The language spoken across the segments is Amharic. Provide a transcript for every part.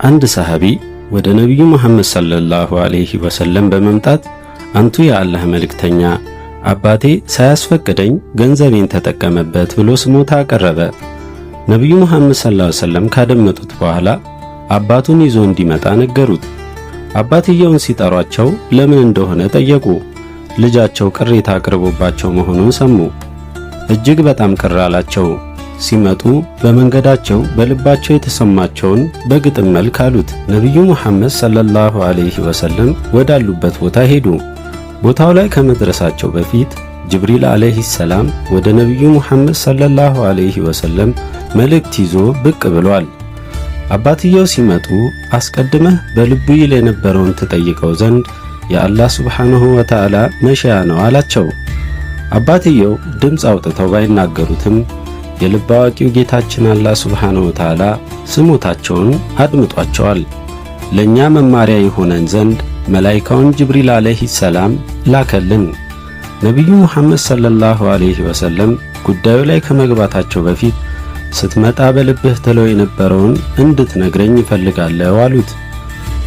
አንድ ሰሃቢ ወደ ነቢዩ መሐመድ ሰለላሁ ዐለይሂ ወሰለም በመምጣት አንቱ የአላህ መልእክተኛ፣ አባቴ ሳያስፈቅደኝ ገንዘቤን ተጠቀመበት ብሎ ስሞታ አቀረበ። ነቢዩ መሐመድ ሰለላሁ ዐለይሂ ወሰለም ካደመጡት በኋላ አባቱን ይዞ እንዲመጣ ነገሩት። አባትየውን ሲጠሯቸው ለምን እንደሆነ ጠየቁ። ልጃቸው ቅሬታ አቅርቦባቸው መሆኑን ሰሙ። እጅግ በጣም ቅር አላቸው። ሲመጡ በመንገዳቸው በልባቸው የተሰማቸውን በግጥም መልክ አሉት። ነቢዩ መሐመድ ሰለላሁ ዐለይሂ ወሰለም ወዳሉበት ቦታ ሄዱ። ቦታው ላይ ከመድረሳቸው በፊት ጅብሪል ዐለይሂ ሰላም ወደ ነቢዩ ሙሐመድ ሰለላሁ ዐለይሂ ወሰለም መልእክት ይዞ ብቅ ብሏል። አባትየው ሲመጡ አስቀድመህ በልቡ ይል የነበረውን ትጠይቀው ዘንድ የአላህ ሱብሓነሁ ወተዓላ መሻያ ነው አላቸው። አባትየው ድምፅ አውጥተው ባይናገሩትም የልብ አዋቂው ጌታችን አላህ ሱብሓነሁ ወተዓላ ስሞታቸውን አድምጧቸዋል። ለእኛ መማሪያ ይሆነን ዘንድ መላኢካውን ጅብሪል ዐለይሂ ሰላም ላከልን። ነቢዩ ሙሐመድ ሰለላሁ ዐለይሂ ወሰለም ጉዳዩ ላይ ከመግባታቸው በፊት ስትመጣ በልብህ ትለው የነበረውን እንድትነግረኝ እፈልጋለሁ አሉት።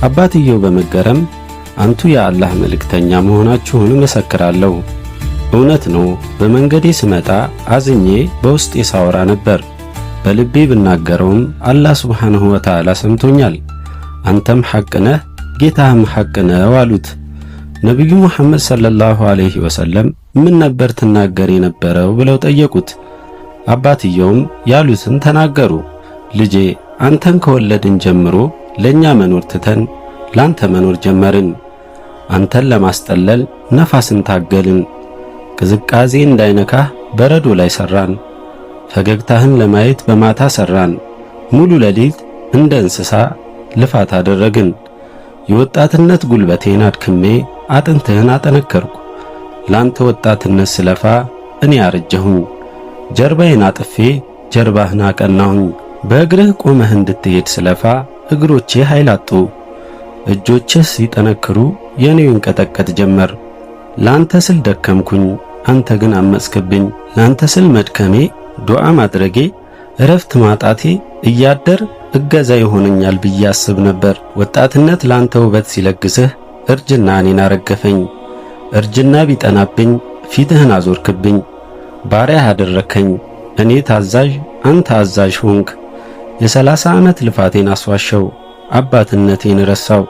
አባትየው በመገረም አንቱ የአላህ መልእክተኛ መሆናችሁን እመሰክራለሁ፣ እውነት ነው። በመንገዴ ስመጣ አዝኜ በውስጤ ሳወራ ነበር። በልቤ ብናገረውም አላህ ሱብሓነሁ ወተዓላ ሰምቶኛል። አንተም ሐቅ ነህ፣ ጌታህም ሐቅ ነው አሉት። ነቢዩ ሙሐመድ ሰለላሁ ዐለይሂ ወሰለም ምን ነበር ትናገር የነበረው ብለው ጠየቁት። አባትየውም ያሉትን ተናገሩ። ልጄ፣ አንተን ከወለድን ጀምሮ ለኛ መኖር ትተን ላንተ መኖር ጀመርን። አንተን ለማስጠለል ነፋስን ታገልን። ቅዝቃዜ እንዳይነካህ በረዶ ላይ ሰራን። ፈገግታህን ለማየት በማታ ሰራን። ሙሉ ሌሊት እንደ እንስሳ ልፋት አደረግን። የወጣትነት ጉልበቴን አድክሜ አጥንትህን አጠነከርኩ። ላንተ ወጣትነት ስለፋ እኔ አረጀሁኝ። ጀርባዬን አጥፌ ጀርባህን አቀናሁኝ። በእግርህ ቆመህ እንድትሄድ ስለፋ እግሮቼ ኃይል አጡ። እጆችህ ሲጠነክሩ የኔው ይንቀጠቀጥ ጀመር። ላንተ ስል ደከምኩኝ፣ አንተ ግን አመጽክብኝ። ላንተ ስል መድከሜ፣ ዱዓ ማድረጌ፣ እረፍት ማጣቴ እያደር እገዛ ይሆነኛል ብዬ አስብ ነበር። ወጣትነት ላንተ ውበት ሲለግስህ እርጅና እኔን አረገፈኝ። እርጅና ቢጠናብኝ ፊትህን አዞርክብኝ። ባሪያህ አደረከኝ። እኔ ታዛዥ፣ አንተ አዛዥ ሆንክ። የ30 ዓመት ልፋቴን አስዋሸው፣ አባትነቴን ረሳው፣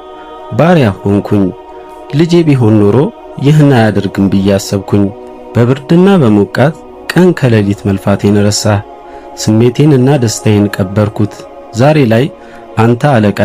ባሪያ ሆንኩኝ። ልጄ ቢሆን ኖሮ ይህን አያደርግም ብዬ አሰብኩኝ። በብርድና በሞቃት ቀን ከሌሊት መልፋቴን ረሳህ። ስሜቴን እና ደስታዬን ቀበርኩት። ዛሬ ላይ አንተ አለቃ